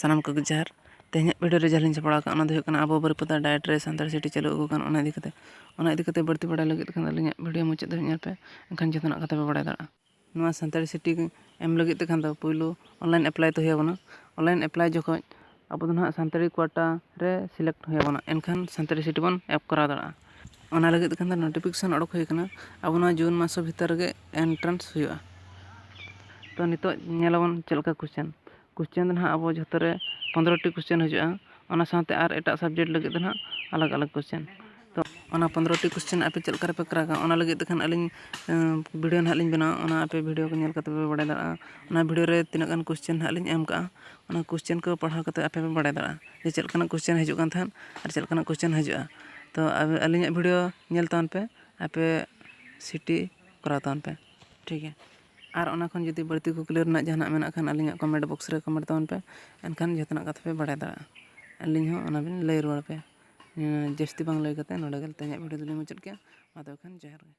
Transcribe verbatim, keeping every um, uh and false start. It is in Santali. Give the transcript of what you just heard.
ᱥᱟᱱᱟᱢ ᱠᱚᱜᱮ ᱡᱚᱦᱟᱨ᱾ ᱛᱮᱦᱮᱧᱟᱜ ᱵᱷᱤᱰᱤᱭᱳ ᱨᱮ ᱡᱟᱦᱟᱸ ᱞᱤᱧ ᱥᱟᱯᱲᱟᱣ ᱟᱠᱟᱫ, ᱚᱱᱟ ᱫᱚ ᱦᱩᱭᱩᱜ ᱠᱟᱱᱟ ᱟᱵᱚ ᱵᱟᱹᱨᱤᱯᱟᱫᱟ ᱰᱟᱭᱮᱴ ᱨᱮ ᱥᱟᱱᱛᱟᱲᱤ ᱥᱤᱴᱤ ᱪᱟᱹᱞᱩ ᱟᱹᱜᱩ ᱠᱟᱱ, ᱚᱱᱟ ᱤᱫᱤ ᱠᱟᱛᱮ᱾ ᱚᱱᱟ ᱤᱫᱤ ᱠᱟᱛᱮ ᱵᱟᱹᱲᱛᱤ ᱵᱟᱲᱟᱭ ᱞᱟᱹᱜᱤᱫ ᱠᱷᱟᱱ ᱫᱚ ᱟᱹᱞᱤᱧᱟᱜ ᱵᱷᱤᱰᱤᱭᱳ ᱢᱩᱪᱟᱹᱫ ᱫᱷᱟᱹᱵᱤᱡ ᱧᱮᱞ ᱯᱮ, ᱮᱱᱠᱷᱟᱱ ᱡᱚᱛᱚᱱᱟᱜ ᱠᱟᱛᱷᱟ ᱯᱮ ᱵᱟᱲᱟᱭ ᱫᱟᱲᱮᱭᱟᱜᱼᱟ᱾ ᱱᱚᱣᱟ ᱥᱟᱱᱛᱟᱲᱤ ᱥᱤᱴᱤ ᱮᱢ ᱞᱟᱹᱜᱤᱫ ᱛᱮ ᱠᱷᱟᱱ ᱫᱚ ᱯᱩᱭᱞᱩ ᱚᱱᱞᱟᱭᱤᱱ ᱮᱯᱞᱟᱭ ᱛᱮ ᱦᱩᱭ ᱟᱵᱚᱱᱟ᱾ ᱚᱱᱞᱟᱭᱤᱱ ᱮᱯᱞᱟᱭ ᱡᱚᱠᱷᱚᱱ ᱟᱵᱚ ᱫᱚ ᱱᱟᱦᱟᱜ ᱥᱟᱱᱛᱟᱲᱤ ᱠᱳᱣᱟᱴᱟ ᱨᱮ ᱥᱤᱞᱮᱠᱴ ᱦᱩᱭ ᱟᱵᱚᱱᱟ, ᱮᱱᱠᱷᱟᱱ ᱥᱟᱱᱛᱟᱲᱤ ᱥᱤᱴᱤ ᱵᱚᱱ ᱮᱯ ᱠᱚᱨᱟᱣ ᱫᱟᱲᱮᱭᱟᱜᱼᱟ᱾ ᱚᱱᱟ ᱞᱟᱹᱜᱤᱫ ᱛᱮ ᱠᱷᱟᱱ ᱫᱚ ᱱᱳᱴᱤᱯᱷᱤᱠᱮᱥᱚᱱ ᱚᱰᱚᱠ ᱦᱩᱭ ᱟᱠᱟᱱᱟ᱾ ᱟᱵᱚ ᱱᱚᱣᱟ ᱡᱩᱱ ᱢᱟᱥ ᱵᱷᱤᱛᱟᱹᱨ ᱨᱮᱜᱮ ᱮᱱᱴᱨᱟᱱᱥ ᱦᱩᱭᱩᱜᱼᱟ᱾ ᱛᱚ ᱱᱤᱛᱚᱜ ᱧᱮᱞ ᱟᱵᱚᱱ ᱪᱮᱫ ᱞᱮᱠᱟ ᱠᱚᱥᱪᱮᱱ᱾ ᱠᱚᱥᱪᱮᱱ ᱫᱚ ᱱᱟᱦᱟᱜ ᱟᱵᱚ ᱡᱷᱚᱛᱚ ᱨᱮ ᱯᱚᱱᱫᱽᱨᱚ ᱴᱤ ᱠᱚᱥᱪᱮᱱ ᱦᱤᱡᱩᱜᱼᱟ᱾ ᱚᱱᱟ ᱥᱟᱶᱛᱮ ᱟᱨ ᱮᱴᱟᱜ ᱥᱟᱵᱡᱮᱠᱴ ᱞᱟᱹᱜᱤᱫ ᱫᱚ ᱱᱟᱦᱟᱜ ᱟᱞᱟᱜᱽ ᱟᱞᱟᱜᱽ ᱠᱚᱥᱪᱮᱱ᱾ ᱛᱚ ᱚᱱᱟ ᱯᱚᱱᱫᱽᱨᱚ ᱴᱤ ᱠᱚᱥᱪᱮᱱ ᱟᱯᱮ ᱪᱮᱫ ᱞᱮᱠᱟ ᱨᱮᱯᱮ ᱠᱨᱟᱠᱟ, ᱚᱱᱟ ᱞᱟᱹᱜᱤᱫ ᱛᱮ ᱠᱷᱟᱱ ᱟᱹᱞᱤᱧ ᱵᱷᱤᱰᱤᱭᱳ ᱱᱟᱦᱟᱜ ᱞᱤᱧ ᱵᱮᱱᱟᱣᱟ, ᱚᱱᱟ ᱟᱯᱮ ᱵᱷᱤᱰᱤᱭᱳ ᱠᱚ ᱧᱮᱞ ᱠᱟᱛᱮ ᱯᱮ ᱵᱟᱲᱟᱭ ᱫᱟᱲᱮᱭᱟᱜᱼᱟ᱾ ᱚᱱᱟ ᱵᱷᱤᱰᱤᱭᱳ ᱨᱮ ᱛᱤᱱᱟᱹᱜ ᱜᱟᱱ ᱠᱚᱥᱪᱮᱱ ᱱᱟᱦᱟᱜ ᱞᱤᱧ ᱮᱢ ᱠᱟᱜᱼᱟ, ᱚᱱᱟ ᱠᱚᱥᱪᱮᱱ ᱠᱚ ᱯᱟᱲᱦᱟᱣ ᱠᱟᱛᱮ ᱟᱯᱮ ᱯᱮ ᱵᱟᱲᱟᱭ ᱫᱟᱲᱮᱭᱟᱜᱼᱟ ᱡᱮ ᱪᱮᱫ ᱞᱮᱠᱟᱱᱟᱜ ᱠᱚᱥᱪᱮᱱ ᱦᱤᱡᱩᱜ ᱠᱟᱱ ᱛᱟᱦᱮᱸᱫ ᱟᱨ ᱪᱮᱫ ᱞᱮᱠᱟᱱᱟᱜ ᱠᱚᱥᱪᱮᱱ ᱦᱤᱡᱩᱜᱼᱟ᱾ ᱛᱚ ᱟᱵ-, ᱟᱹᱞᱤᱧᱟᱜ ᱵᱷᱤᱰᱤᱭᱳ ᱧᱮᱞ ᱛᱟᱵᱚᱱ ᱯᱮ, ᱟᱯᱮ ᱥᱤᱴᱤ ᱠᱚᱨᱟᱣ ᱛᱟᱵᱚᱱ ᱯᱮ, ᱴᱷᱤᱠ ᱜᱮᱭᱟ᱾ ᱟᱨ ᱚᱱᱟ ᱠᱷᱚᱱ ᱡᱩᱫᱤ ᱵᱟᱹᱲᱛᱤ ᱠᱩᱠᱞᱤ ᱨᱮᱱᱟᱜ ᱡᱟᱦᱟᱱᱟᱜ ᱢᱮᱱᱟᱜ ᱠᱷᱟᱱ ᱟᱹᱞᱤᱧᱟᱜ ᱠᱚᱢᱮᱱᱴ ᱵᱚᱠᱥ ᱨᱮ ᱠᱚᱢᱮᱱᱴ ᱛᱟᱵᱚᱱ ᱯᱮ, ᱮᱱᱠᱷᱟᱱ ᱡᱚᱛᱚᱱᱟᱜ ᱠᱟᱛᱷᱟ ᱯᱮ ᱵᱟᱲᱟᱭ ᱫᱟᱲᱮᱭᱟᱜᱼᱟ᱾ ᱟᱹᱞᱤᱧ ᱦᱚᱸ ᱚᱱᱟ ᱵᱤᱱ ᱞᱟᱹᱭ ᱨᱩᱣᱟᱹᱲ ᱯᱮ᱾ ᱡᱟᱹᱥᱛᱤ ᱵᱟᱝ ᱞᱟᱹᱭ ᱠᱟᱛᱮ ᱱᱚᱰᱮ ᱜᱮ ᱛᱮᱦᱮᱧᱟᱜ ᱵᱷᱤᱰᱤᱭᱳ ᱫᱚᱞᱤᱧ ᱢᱩᱪᱟᱹᱫ ᱠᱮᱜᱼᱟ᱾ ᱢᱟ ᱛᱚᱵᱮ ᱠᱷᱟᱱ ᱡᱚᱦᱟᱨ ᱜᱮ᱾